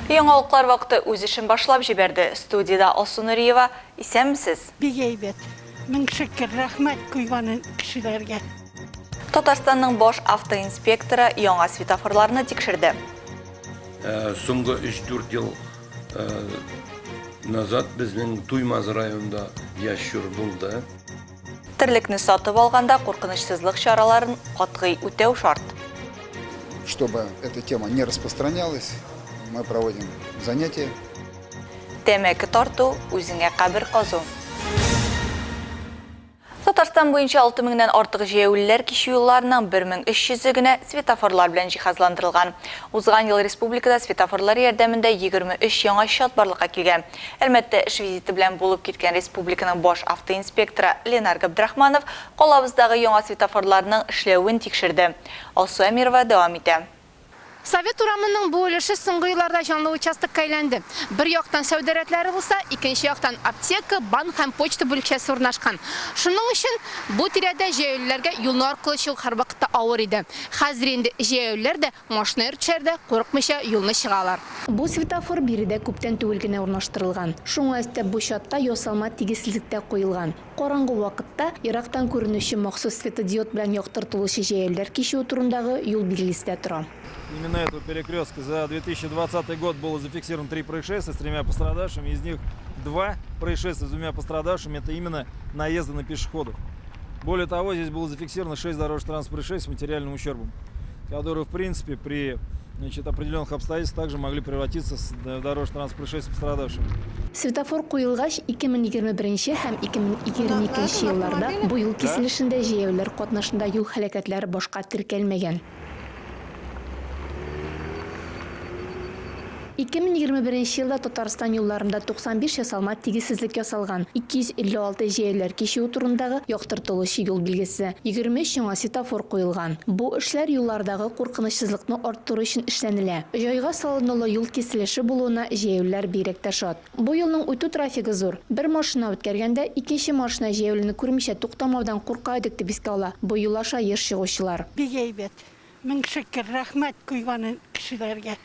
Яңалыклар вакыты үз эшен башлап җибәрде. Студиядә Алсу Нуриева. Исәнмесез! Бик әйбәт. Мең шөкер, рәхмәт куйган кешеләргә. Татарстанның баш автоинспекторы яңа светофорларны тикшерде. Соңгы өч-дүрт ел назад безнең Туймазы районында ящур булды. Терлекне сатып алганда куркынычсызлык чараларын катгый үтәү шарт. Чтобы эта тема не распространялась, мы проводим занятия. Тәмәке тарту, үзеңә кабер казу. Татарстан буенча 6 меңнән артык җәяүлеләр кичү юлларының 1300-е генә светофорлар белән җиһазландырылган. Узган ел республикада светофорлар ярдәмендә 23 яңа чат барлыкка килгән. Әлмәттә эш визиты белән булып киткән республиканың баш автоинспекторы Ленар Габдрахманов калабыздагы яңа светофорларның эшләвен тикшерде. Алсу Әмирова дәвам итә. Совет урамының бу өлеше соңгы елларда җанлы участокка әйләнде. Бер яктан сәүдә рәтләре булса, икенче яктан аптека, банк һәм почта бүлекчәсе урнашкан. Шуның өчен бу тирәдә җәяүлеләргә юлны аркылы чыгу һәрвакытта авыр иде. Хәзер инде җәяүлеләр дә, машина йөртүчеләр дә курыкмыйча юлны чыга алар. Бу светофор биредә күптән түгел генә урнаштырылган. Шуңа өстәп бу чатта ясалма тигезсезлек тә куелган. Караңгы вакытта ерактан күренүче махсус светодиод белән яктыртылучы җәяүлеләр кичүе турындагы юл билгесе дә тора. Именно этого перекрестка за 2020 год было зафиксировано три происшествия с тремя пострадавшими. Из них два происшествия с двумя пострадавшими – это именно наезды на пешеходов. Более того, здесь было зафиксировано 6 дорожно-транспортных происшествий с материальным ущербом, которые, в принципе, при значит, определенных обстоятельствах также могли превратиться в дорожно-транспортное происшествие с пострадавшими. Светофор куелгач, 2021 һәм 2022 елларда бу юл киселешендә җәяүлеләр катнашында юл һәлакәтләре башка теркәлмәгән. 2021 елда Татарстан юлларында 95 ясалма тигезсезлек ясалган, 256 җәяүлеләр кичүе турындагы яктыртылучы юл билгесе, 23 яңа светофор куелган. Бу эшләр юллардагы куркынычсызлыкны арттыру өчен эшләнелә. Җайга салынулы юл киселеше булуына җәяүлеләр бигрәк тә шат. Бу юлның үтү трафигы зур. Бер машина үткәргәндә, икенче машина җәяүлене күрмичә туктамаудан курка идек, дип искә ала бу юл аша еш чыгучылар. Бик әйбәт. Мең шөкер, рәхмәт куйган кешеләргә.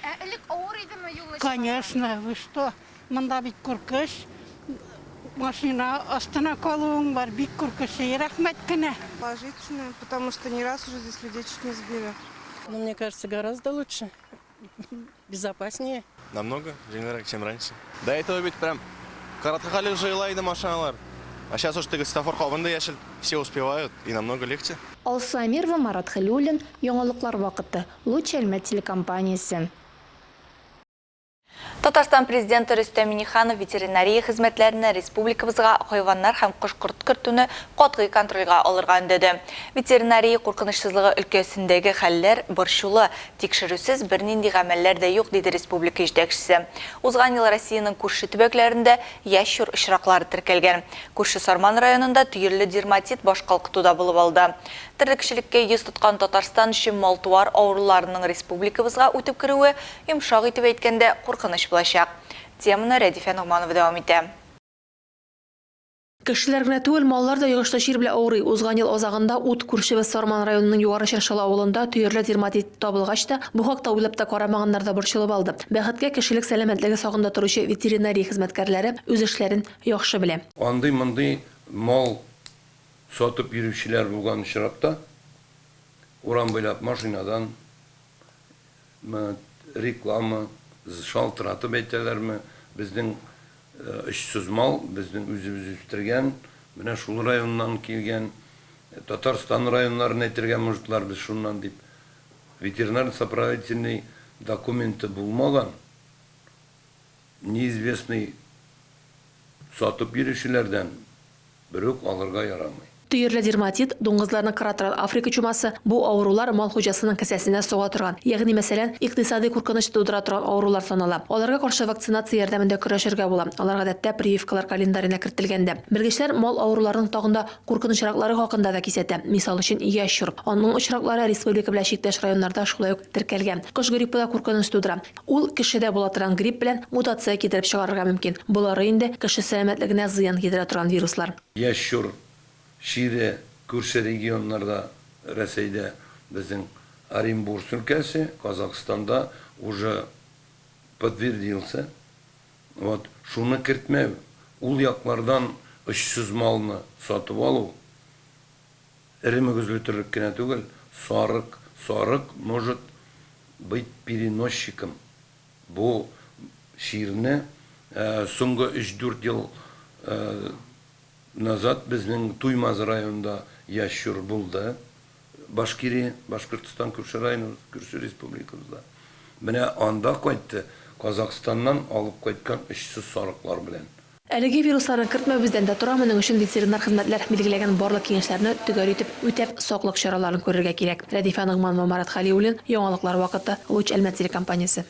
Ә элек авыр идеме юлны чыгарга? Конечно, вы что, монда бит куркыч, машина астына калуың бар, бик куркыч, рәхмәт кенә. Положительно, потому что не раз уже здесь людей чуть не сбили. Ну, мне кажется, гораздо лучше, безопаснее. Намного җиңелрәк, чем раньше. До этого бит прям каратка хәле җыела иде машиналар. А сейчас уж теге светофор кабынды яшел, все успевают и намного легче. Алсу Әмирова, Марат Хәлиуллин, Яңалыклар вакыты. Луч Әлмәт телекомпаниясе. Татарстан Президенты Рөстәм Миңнеханов ветеринария хезмәтләренә республикабызга хайваннар һәм кош-корт кертүне катгый контрольгә алырга өндәде. Ветеринария куркынычсызлыгы өлкәсендәге хәлләр борчулы, тикшерүсез бернинди гамәлләр дә юк, диде республика җитәкчесе. Узган ел Россиянең күрше төбәкләрендә ящур очраклары теркәлгән. Күрше Сарман районында төерле дерматит баш калкыту да булып алды. Терлекчелеккә йөз тоткан Татарстан өчен мал-туар авыруларының республикабызга үтеп керүе, йомшак итеп әйткәндә, куркыныч булачак. Теманы Рәдифә Ногманова дәвам итә. Кешеләр генә түгел, маллар да йогышлы чир белән авырый. Узган ел азагында ут күршебез Сарман районының Югары Чыршылы авылында төерле дерматит табылгач та, бу хакта уйлап та карамаганнар да борчылып алды. Бәхеткә, кешелек сәламәтлеге сагында торучы ветеринария хезмәткәрләре үз эшләрен яхшы белә. Андый-мондый мал Сатып йөрүчеләр булган очракта, урам буйлап машинадан мы, реклама, шалтыратып әйтәләрме, безнең очсыз мал, безнең үзебез үстергән, менә шул районнан килгән, Татарстан районнарын әйтергә можетлар, без шуннан дип, ветеринарный сопроводительный документы булмаган, неизвестный сатып йөрүчеләрдән Берүк алырга ярамый. Төерле дерматит, дуңгызларны кыра торган Африка чумасы, бу авырулар мал хуҗасының кесәсенә суга торган, ягъни мәсәлән, икътисадый куркыныч тудыра торган авырулар санала. Аларга каршы вакцинация ярдәмендә көрәшергә була, алар гадәттә прививкалар календаренә кертелгән дә. Белгечләр мал авыруларының тагын да куркынычраклары хакында да кисәтә, мисал өчен, ящур. Аның очраклары республика белән чиктәш районнарда шулай ук теркәлгән. Кош гриппы да куркыныч тудыра. Ул кешедә була торган грипп белән мутация китереп чыгарырга мөмкин. Болары инде кеше сәламәтлегенә зыян китерә торган вируслар. Ящур чире күрше регионнарда, Рәсәйдә, безнең Оренбург өлкәсе, Казахстанда уже подтвердился. Вот шуны кертмәү, ул яклардан очсыз малны сатып алу, эре мөгезле терлек кенә түгел, сарык, сарык может быть переносчиком бу чирне соңгы өч-дүрт ел назад безнең Туймазы районында ящур булды. Башкирия, Башкортстан күрше районыбыз, күрше республикабызда. Менә анда кайтты, Казахстаннан алып кайткан очсыз сарыклар белән. Әлеге вирусларны кертмәү бездән дә тора, моның өчен ветеринар хезмәтләр билгеләгән барлык киңәшләрне төгәл итеп үтәп, саклык чараларын күрергә кирәк. Рәдифә Ногманова, Марат Хәлиуллин, Яңалыклар вакыты, Луч Әлмәт телекомпаниясе.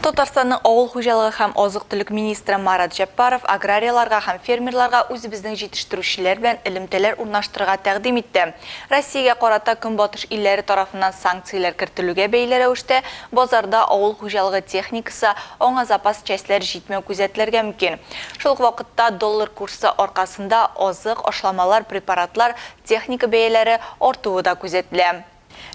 Татарстанның авыл хуҗалыгы һәм азык-төлек министры Марат Җәббаров аграрийларга һәм фермерларга үзебезнең җитештерүчеләр белән элемтәләр урнаштырырга тәкъдим итте. Россиягә карата Көнбатыш илләре тарафыннан санкцияләр кертелүгә бәйле рәвештә, базарда авыл хуҗалыгы техникасы, аңа запас частьләр җитмәү күзәтелергә мөмкин. Шул ук вакытта доллар курсы аркасында азык, ашламалар, препаратлар, техника бәяләре артуы да күзәтелә.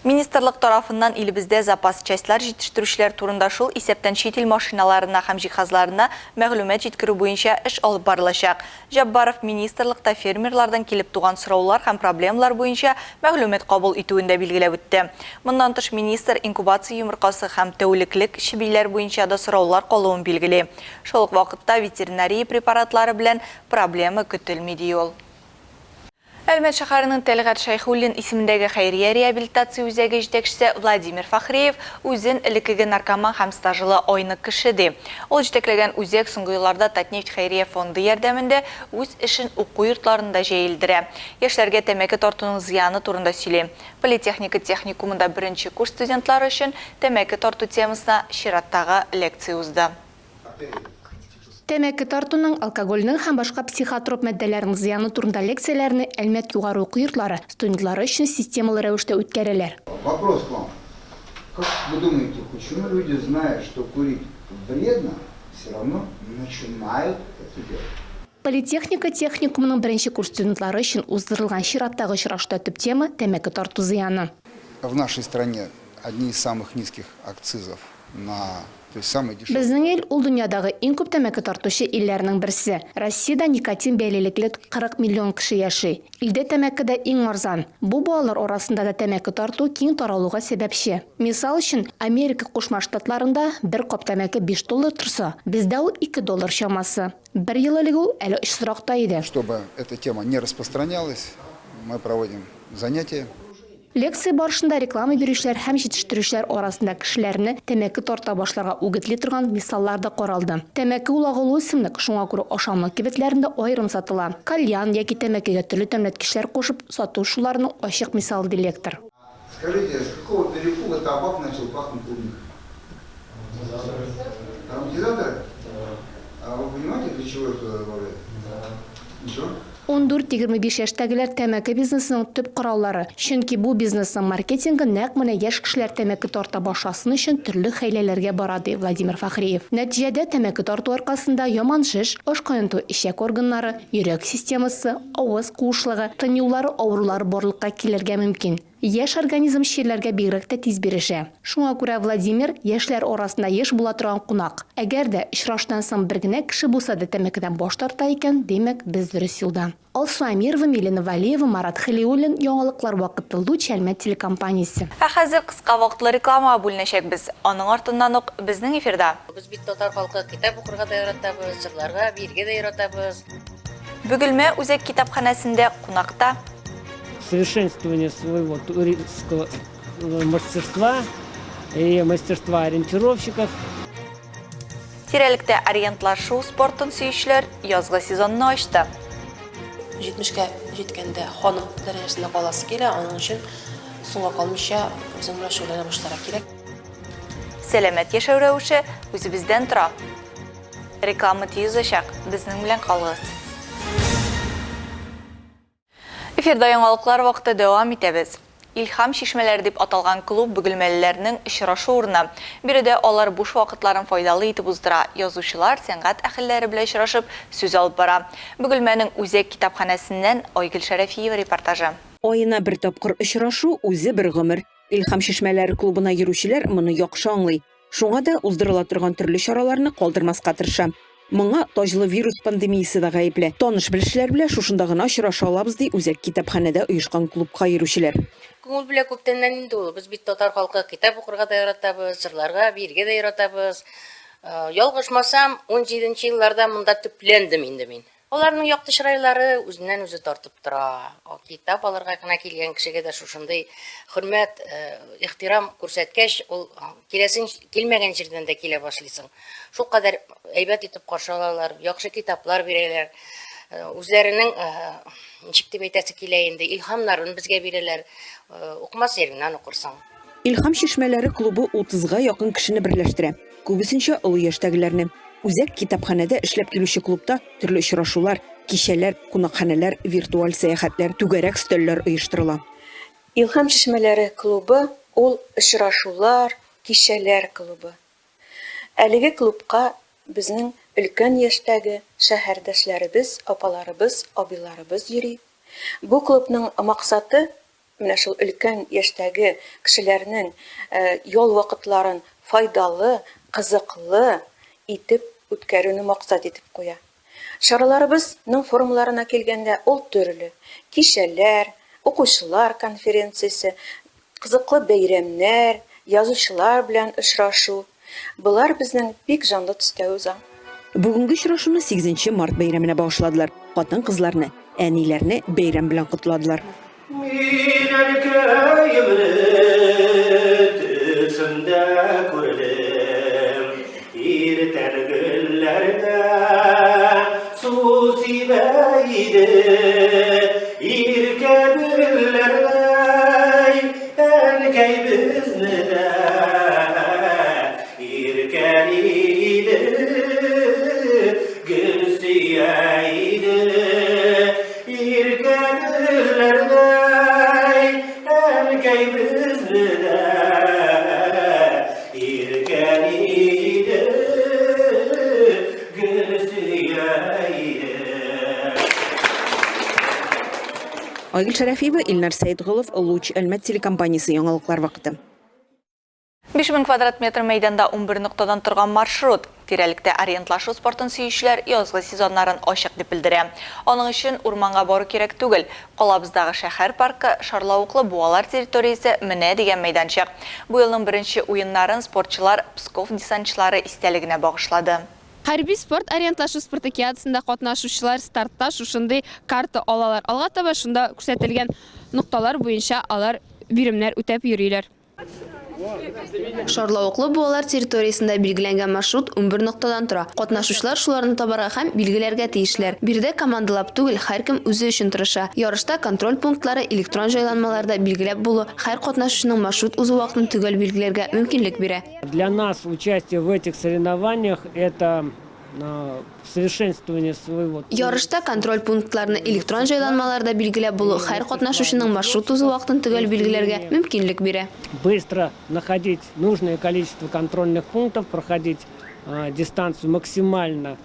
Министрлык тарафыннан илебездә запас частьлар җитештерүчеләр турында, шул исәптән чит ил машиналарына һәм җиһазларына мәгълүмат җиткерү буенча эш алып барылачак. Җаббаров министрлыкта фермерлардан килеп туган сораулар һәм проблемалар буенча мәгълүмат кабул итүен дә билгеләп үтте. Моннан тыш, министр инкубация йомыркасы һәм тәүлеклек чебиләр буенча да сораулар калуын билгели. Шул ук вакытта ветеринария препаратлары белән проблема көтелми, ди ул. Әлмәт шәһәренең Тәлгать Шәйхуллин исемендәге хәйрия реабилитация үзәге җитәкчесе Владимир Фәхриев үзен элеккеге наркоман һәм стажлы айнык кеше ди. Ул җитәкләгән үзәк соңгы елларда Татнефть хәйрия фонды ярдәмендә үз эшен уку йортларында җәелдерә. Яшьләргә тәмәке тартуның зыяны турында сөйли. Политехника техникумында беренче курс студентлары өчен тәмәке тарту темасына чираттагы лекция узды. Тәмәке тартуның, алкогольнең һәм башка психотроп матдәләрнең зыяны турында лекцияләрне Әлмәт югары уку йортлары студентлары өчен системалы рәвештә үткәрәләр. Вопрос к вам. Как вы думаете, почему люди, зная, что курить вредно, все равно начинают это делать? Политехника техникумының беренче курс студентлары өчен уздырылган чираттагы очрашуда төп тема, тәмәке тарту зыяны. В нашей стране одни из самых низких акцизов на, то есть самый дешевый. Безнең ил, ул дөньядагы иң күп тәмәке тартучы илләрнең берсе. Россиядә никотин бәйлелекле 40 миллион кеше яши. Илдә тәмәке дә иң арзан. Бу балалар арасында да тәмәке тарту киң таралуга сәбәпче. Мисал өчен, Америка Кушма Штатларында бер кап тәмәке 5 доллар торса, бездә ул 2 доллар чамасы. Бер ел элек ул әле очсызрак та иде. Чтобы эта тема не распространялась, мы проводим занятия. Лекция барышында реклама бирүчеләр һәм җитештерүчеләр арасында кешеләрне тәмәке тарта башларга үгетли торган мисаллар да каралды. Тәмәке ул агулы үсемлек, шуңа күрә ашамлык кибетләрендә аерым сатыла. Кальян яки тәмәкегә төрле тәмләткечләр кушып сату шуларның ачык мисалы, ди лектор. Скажите, с какого перепуга табак начал пахнуть клубникой? Ароматизаторы? А вы понимаете, для чего их туда добавляют? Ничего? 14-25 яшьтәгеләр тәмәке бизнесының төп кораллары, чөнки бу бизнесның маркетингы нәкъ менә яшь кешеләр тәмәке тарта башласын өчен төрле хәйләләргә бара, ди Владимир Фәхриев. Нәтиҗәдә, тәмәке тарту аркасында яман шеш, ашкайнату-эчәк органнары, йөрәк системасы, авыз куышлыгы, тын юллары авырулары барлыкка килергә мөмкин. Яшь организм чирләргә бигрәк тә тиз бирешә. Шуңа күрә Владимир, яшьләр арасында еш була торган кунак. Әгәр дә очрашудан соң бер генә кеше булса да тәмәкедән баш тарта икән, димәк, без дөрес юлда. Алсу Әмирова, Милена Вәлиева, Марат Хәлиуллин, Яңалыклар вакыты, Луч Әлмәт телекомпаниясе. Ә хәзер кыска вакытлы рекламага бүленәчәкбез. Аның артыннан ук безнең эфирда. Без бит татар халкы китап укырга да яратабыз, җырларга, биергә дә яратабыз. Бөгелмә үзәк китапханәсендә кунакта. Совершенствование своего туристского э, мастерства и мастерства ориентировщиков. Тирәлектә ориентлашу спортын сөючеләр язгы сезонны ачты. Җитмешкә җиткәндә ханым дәрәҗәсендә каласы килә, аның өчен соңга калмыйча үзең белән шөгыльләнә башларга кирәк. Сәламәт яшәү рәвеше үзебездән тора. Реклама тиз узачак, безнең белән калыгыз. Эфирда яңалыклар вакыты дәвам итәбез. Илһам чишмәләре дип аталган клуб бөгелмәлеләрнең очрашу урыны. Биредә алар буш вакытларын файдалы итеп уздыра, язучылар, сәнгать әһелләре белән очрашып, сүз алып бара. Бөгелмәнең үзәк китапханәсеннән Айгөл Шәрәфиева репортажы. Аена бер тапкыр очрашу, үзе бер гомер. Илһам чишмәләре клубына йөрүчеләр моны яхшы аңлый. Шуңа да уздырыла торган төрле чараларны калдырмаска тырыша. Моңа таҗлы вирус пандемиясе дә гаепле. Таныш-белешләр белән шушында гына очраша алабыз, ди үзәк китапханәдә оешкан клубка йөрүчеләр. Күңел белән күптәннән инде ул. Без бит татар халкы китап укырга да яратабыз, җырларга, биергә дә яратабыз. Ялгышмасам, унҗиденче елларда монда төпләндем инде мин. Аларның якты чырайлары үзеннән-үзе тартып тора. Китап алырга гына килгән кешегә дә шушындый хөрмәт, ихтирам күрсәткәч, ул киләсең килмәгән җирдән дә килә башлыйсың. Шулкадәр әйбәт итеп каршы алалар, яхшы китаплар бирәләр. Үзләренең, ничек дип әйтәсе килә инде, илһамнарын безгә бирәләр. Укымас җиреңнән укырсың. Илһам чишмәләре клубы утызга якын кешене берләштерә. Күбесенчә олы яшьтәгеләрне. Үзәк китапханәдә эшләп килүче клубта төрле очрашулар, кичәләр, кунакханәләр, виртуаль сәяхәтләр, түгәрәк өстәлләр оештырыла. Илһам чишмәләре клубы ул очрашулар, кичәләр клубы. Әлеге клубка безнең өлкән яшьтәге шәһәрдәшләребез, апаларыбыз, абыйларыбыз йөри. Бу клубның максаты, Менә шул өлкән яшьтәге кешеләрнең ял вакытларын файдалы, кызыклы итеп үткәрүне максат итеп куя. Чараларыбыз ның формаларына килгәндә, ул төрле, кичәләр, укучылар конференциясе, кызыклы бәйрәмнәр, язучылар белән очрашу, Болар безнең бик җанлы төстә уза. Бүгенге очрашуны сигезенче март бәйрәменә багышладылар. Хатын-кызларны, әниләрне бәйрәм белән котладылар. Мин әнкәемне төшемдә күрдем, Иртән гөлләргә су сибә иде, Иркә гөлләрдәй Әнкәй безне дә иркәли иде, гел сөя иде. Иркә гөлләрдәй әнкәй безне дә иркәли иде, гел сөя иде. Айгөл Шәрәфиева, Илнар Сәетголов, Луч Әлмәт телекомпаниясе яңалыклар вакыты. 5000 квадрат метр мәйданда 11 ноктадан торган маршрут. Тирәлектә ориентлашу спортын сөючеләр язгы сезоннарын ачык дип белдерә. Аның өчен урманга бару кирәк түгел. Калабыздагы шәһәр паркы, шарлавыклы буалар территориясе менә дигән мәйданчык. Бу елның беренче уеннарын спортчылар Псков десантчылары истәлегенә багышлады. Хәрби-спорт ориентлашу спартакиадасында катнашучылар стартта шушындый карта алалар. Алга таба шунда күрсәтелгән нокталар буенча алар биремнәр үтәп йөриләр. Шарлавыклы буалар территориясендә билгеләнгән маршрут 11 ноктадан тора. Катнашучылар шуларны табарга һәм билгеләргә тиешләр. Биредә командалап түгел, һәркем үзе өчен тырыша. Ярышта контроль пунктлары электрон җайланмаларда билгеләп булу һәр катнашучының маршрут узу вакытын төгәл билгеләргә мөмкинлек бирә. Для нас участие в этих соревнованиях это совершенствование своего. Ярышта контроль пунктларны электрон җайланмаларда билгеләп булу һәр катнашучының маршрут узу вакытын төгәл билгеләргә мөмкинлек бирә. Быстро находить нужное количество контрольных пунктов, проходить дистанцию максимально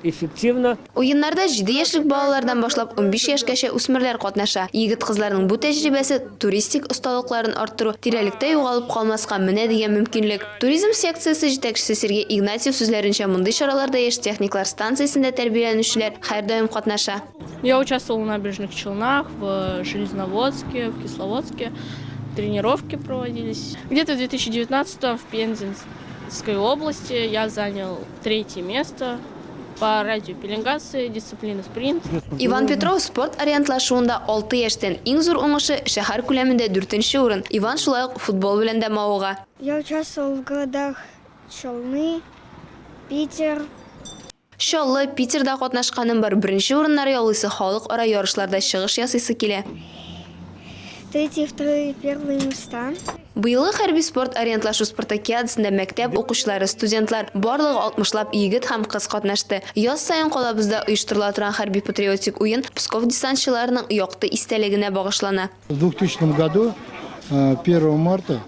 эффективно. Уеннарда җиде яшьлек балалардан башлап 15 яшькәчә үсмерләр катнаша. Егет-кызларның бу тәҗрибәсе туристик осталыкларын арттыру, тирәлектә югалып калмаска менә дигән мөмкинлек. Туризм секциясе җитәкчесе Сергей Игнатьев сүзләренчә, мондый чараларда яшь техниклар станциясендә тәрбияләнүчеләр һәрдаим катнаша. Я участвовал в Набережных Челнах, в Железноводске, в Кисловодске. Тренировки проводились. Где-то в 2019 в Пензенской области я занял третье место по радиопеленгации, дисциплина спринт. Иван Петров спорт ориентлашуында 6 яшьтән иң зур уңышы шәһәр күләмендә дүртенче урын. Иван шулай ук футбол белән дә мавыга. Я участвовал в городах Челны, Питер. Чаллы, Питерда катнашканым бар, беренче урыннар яулыйсы, халыкара ярышларда чыгыш ясыйсы килә. Третьи, вторые, первые места. Быелгы хәрби-спорт ориентлашу спартакиадасында мәктәп укучылары, студентлар, барлыгы алтмышлап егет һәм кыз катнашты. Яз саен калабызда оештырыла торган хәрби-патриотик уен Псков десантчыларының якты истәлегенә багышлана. В 2000 году, 1 марта,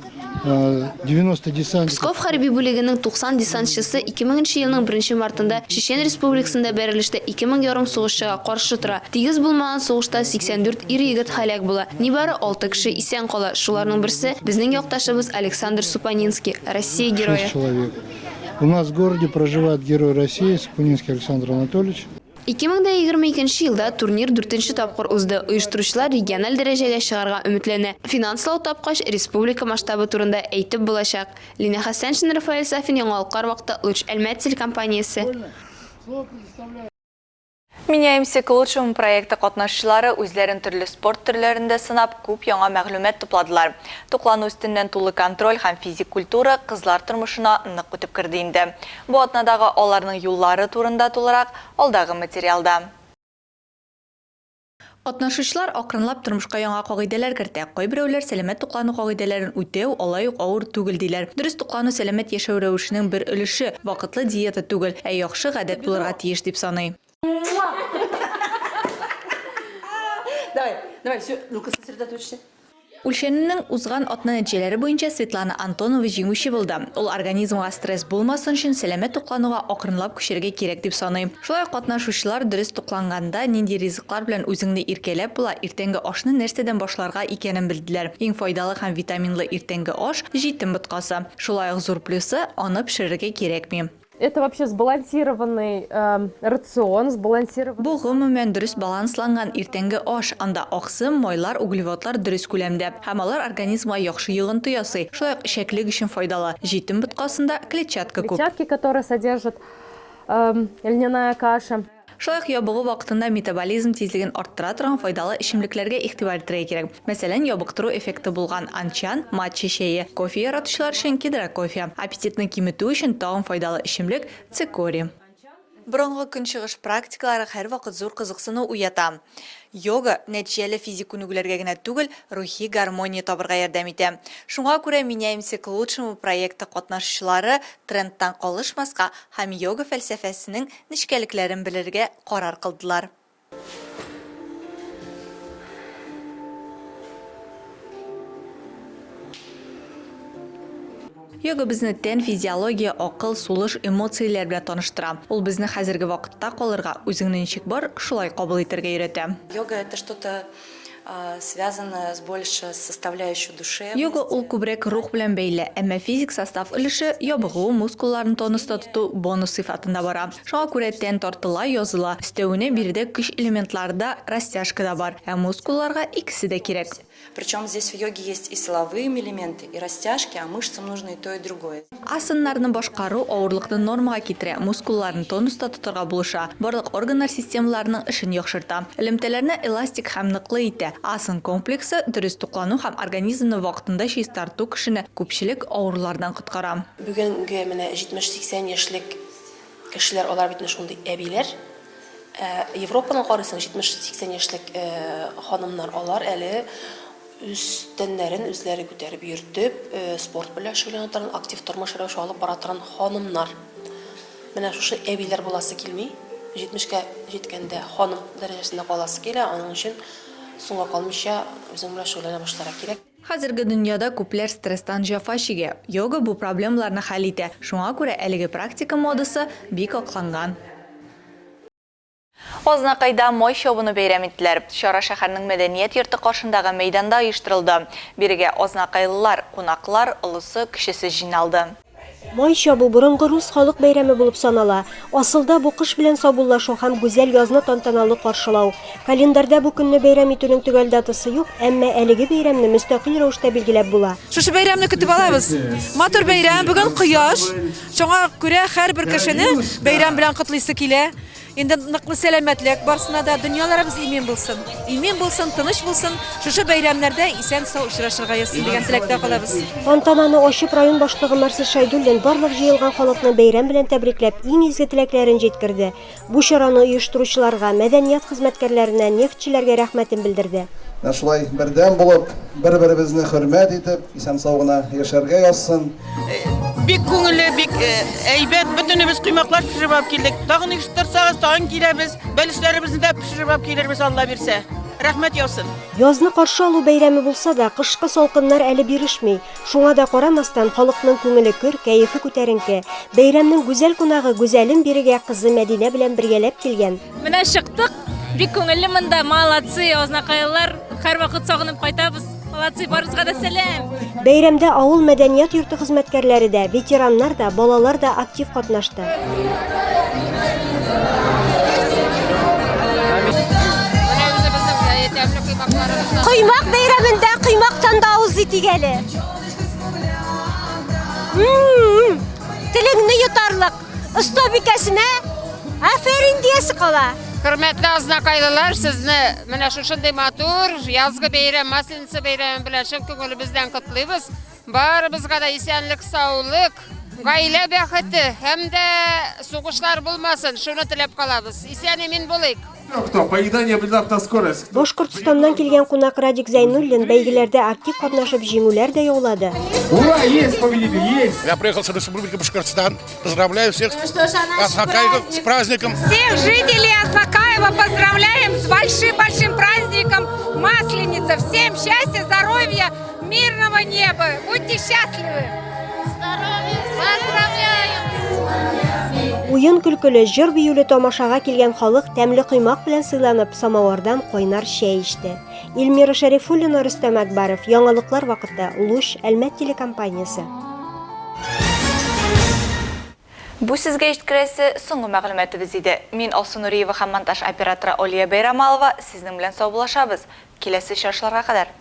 90 десантников. Псков хәрби бүлегенең 90 десантчысы 2000 нче елның беренче мартында Чечен Республикасында бәрелештә 2000 ярым сугышчыга каршы тора. Тигез булмаган сугышта 84 ир-егет һәлак була. Нибары алты кеше исән кала. Шуларның берсе, безнең якташыбыз Александр Супонинский, Россия Герое. Шесть человек. У нас в городе проживает Герой России Супонинский Александр Анатольевич. 2022 нче елда турнир дүртенче тапкыр узды. Оештыручылар региональ дәрәҗәгә чыгарга өметләнә. Финанслау тапкач, республика масштабы турында әйтеп булачак. Линә Хәсәншина, Рафаэль Сафин, Яңалыклар вакыты, Луч Әлмәт телекомпаниясе. Меняемся к лучшему проекты катнашчылары үзләрен төрле спорт төрләрендә сынап, күп яңа мәгълүмат тупладылар. Туклану өстеннән тулы контроль һәм физик культура кызлар тормышына нык үтеп керде инде. Бу атнадагы аларның юллары турында тулырак алдагы материалда. Катнашучылар акрынлап тормышка яңа кагыйдәләр кертә. Кайберәүләр сәламәт туклану кагыйдәләрен үтәү алай ук авыр түгел, диләр. Дөрес туклану сәламәт яшәү рәвешенең бер өлеше, вакытлы диета түгел, ә яхшы гадәт булырга тиеш, дип саный. Давай, давай, все, ну-ка сосредоточься. Үлчәнүнең узган атна нәтиҗәләре буенча Светлана Антонова җиңүче булды. Ул организмга стресс булмасын өчен сәламәт туклануга акрынлап күчәргә кирәк дип саный. Шулай ук катнашучылар дөрес тукланганда нинди ризыклар белән үзеңне иркәләп була, иртәнге ашны нәрсәдән башларга икәнен белделәр. Иң файдалы һәм витаминлы иртәнге аш, җитен боткасы. Шулай ук зур плюсы, аны пешерергә кирәкми. Это вообще сбалансированный рацион, сбалансированный. Бу, гомумән, дөрес балансланган иртәнге аш, анда аксым, майлар, углеводлар дөрес күләмдә. Һәм алар организмга яхшы йогынты ясый, шулай ук эчәклек өчен файдалы. Җитен боткасында клетчатка күп. Клетчатки, которые содержит льняная каша. Шулай ук ябыгу вакытында метаболизм тизлеген арттыра торган файдалы эчемлекләргә игътибар итәргә кирәк. Мәсәлән, ябыктыру эффекты булган анчан, матча чәе, кофе яратучылар өчен кедра-кофе. Аппетитны киметү өчен тагын файдалы эчемлек, цикорий. Борынгы Көнчыгыш практикалары һәрвакыт зур кызыксыну уята. Йога, нәтиҗәле физик күнегүләргә генә түгел, рухи гармония табырга ярдәм итә. Шуңа күрә Меняемся к лучшему проекты катнашучылары трендтан калышмаска һәм йога фәлсәфәсенең нечкәлекләрен белергә карар кылдылар. Йога безне тән, физиология, акыл, сулыш, эмоцияләр белән таныштыра. Ул безне хәзерге вакытта калырга, үзеңне ничек бар, шулай кабул итәргә өйрәтә. Йога это что-то связанное с больше с составляющей душевности. Йога ул күбрәк рух белән бәйле, әмма физик состав өлеше, ябыгу, мускулларны тонуста тоту бонус сыйфатында бара. Шуңа күрә тән тартыла, языла. Өстәвенә, биредә көч элементлары да, растяжка да бар. Ә мускулларга икесе дә кирәк. Причем здесь в йоге есть и силовые элементы, и растяжки, а мышцам нужно и то, и другое. Асаннарны башкару авырлыкны нормага китерә, мускулларны тонуста тотарга булыша, барлык органнар системаларының эшен яхшырта, элемтәләрне эластик һәм ныклы итә. Асан комплексы, дөрес туклану һәм организмны вакытында чистарту кешене күпчелек авырулардан коткара. Бүгенге менә 70-80 яшьлек кешеләр, алар бит менә шундый әбиләр. Ә Европаны карыйсың, 70-80 яшьлек ханымнар, алар әле үз тәннәрен үзләре күтәреп йөртеп, спорт белән шөгыльләнә торган, актив тормыш рәвеше алып бара торган ханымнар. Менә шушы әбиләр буласы килми. 70-кә җиткәндә ханым дәрәҗәсендә каласы килә, аның өчен соңга калмыйча үзең белән шөгыльләнә башларга кирәк. Хәзерге дөньяда күпләр стресстан җәфа чигә. Йога бу проблемаларны хәл итә. Шуңа күрә әлеге практика модасы бик акланган. Азнакайда Май чабуны бәйрәм иттеләр. Чара шәһәрнең мәдәният йорты каршындагы мәйданда оештырылды. Бирегә азнакайлылар, кунаклар, олысы, кечесе җыйналды. Май чабу борынгы рус халык бәйрәме булып санала. Асылда бу кыш белән саубуллашу һәм гүзәл язны тантаналы каршылау. Календарьда бу көнне бәйрәм итүнең төгәл датасы юк, әмма әлеге бәйрәмне мөстәкыйль рәвештә билгеләп була. Шушы бәйрәмне көтеп алабыз. Матур бәйрәм, бүген кояш. Шуңа күрә һәрбер кешене бәйрәм белән котлыйсы килә. Инде ныклы сәламәтлек барсына да, дөньяларыбыз имин булсын. Имин булсын, тыныч булсын. Шушы бәйрәмнәрдә исән-сау очрашырга язсын дигән теләктә калабыз. Тантананы ачып, район башлыгы Марсель Шәйдуллин барлык җыелган халыкны бәйрәм белән тәбрикләп, иң изге теләкләрен җиткерде. Бу чараны оештыручыларга, мәдәният хезмәткәрләренә, нефтьчеләргә рәхмәтен белдерде. Менә шулай бердәм булып, бер-беребезне хөрмәт итеп, исән-сау гына яшәргә язсын. Бик күңелле, бик әйбәт. Бөтенебез коймаклар пешереп алып килдек. Тагын оештырсагыз, тагын киләбез. Бәлешләребезне дә пешереп алып килербез, Алла бирсә. Рәхмәт яусын. Язны каршы алу бәйрәме булса да, кышкы салкыннар әле бирешми. Шуңа да карамастан, халыкның күңеле көр, кәефе күтәренке. Бәйрәмнең гүзәл кунагы Гүзәлем бирегә кызы Мәдинә белән бергәләп килгән. Менә чыктык, бик күңелле монда, молодцы, азнакайлылар, һәрвакыт сагынып кайтабыз, молодцы, барыгызга да сәлам! Бәйрәмдә авыл мәдәният йорты хезмәткәрләре дә, ветераннар да, балалар да актив катнашты. Коймак бәйрәмендә коймактан да авыз итик әле. Телеңне йотарлык. Остабикәсенә афәрин диясе кала. Хөрмәтле азнакайлылар, сезне менә шушындый матур язгы бәйрәм, Масленица бәйрәме белән чын күңелебездән котлыйбыз. Барыбызга да исәнлек, саулык, гаилә бәхете һәм дә сугышлар булмасын, шуны теләп калабыз. Исән-имин булыйк. Кто? Поедание блинов на скорость. Башкортстаннан килгән кунак Радик Зәйнуллин бәйгеләрдә актив катнашып җиңүләр дә яулады. Ура, есть победитель, есть! Я приехал с Республики Башкортостан. Поздравляю всех Азнакаева с праздником. Всех жителей Азнакаева поздравляем с большим-большим праздником Масленица. Всем счастья, здоровья, мирного неба. Будьте счастливы! Здоровья! Поздравляем! Уен-көлкеле, җыр-биюле тамашага килгән халык тәмле коймак белән сыйланып, самавырдан кайнар чәй эчте. Эльмира Шәрифуллина, Рөстәм Әкбаров, Яңалыклар вакыты, Луч, Әлмәт телекомпаниясе. Бу сезгә җиткерәсе соңгы мәгълүматыбыз иде. Мин Алсу Нуриева һәм монтаж операторы Алия Бәйрамалова сезнең белән саубуллашабыз. Киләсе очрашларга кадәр!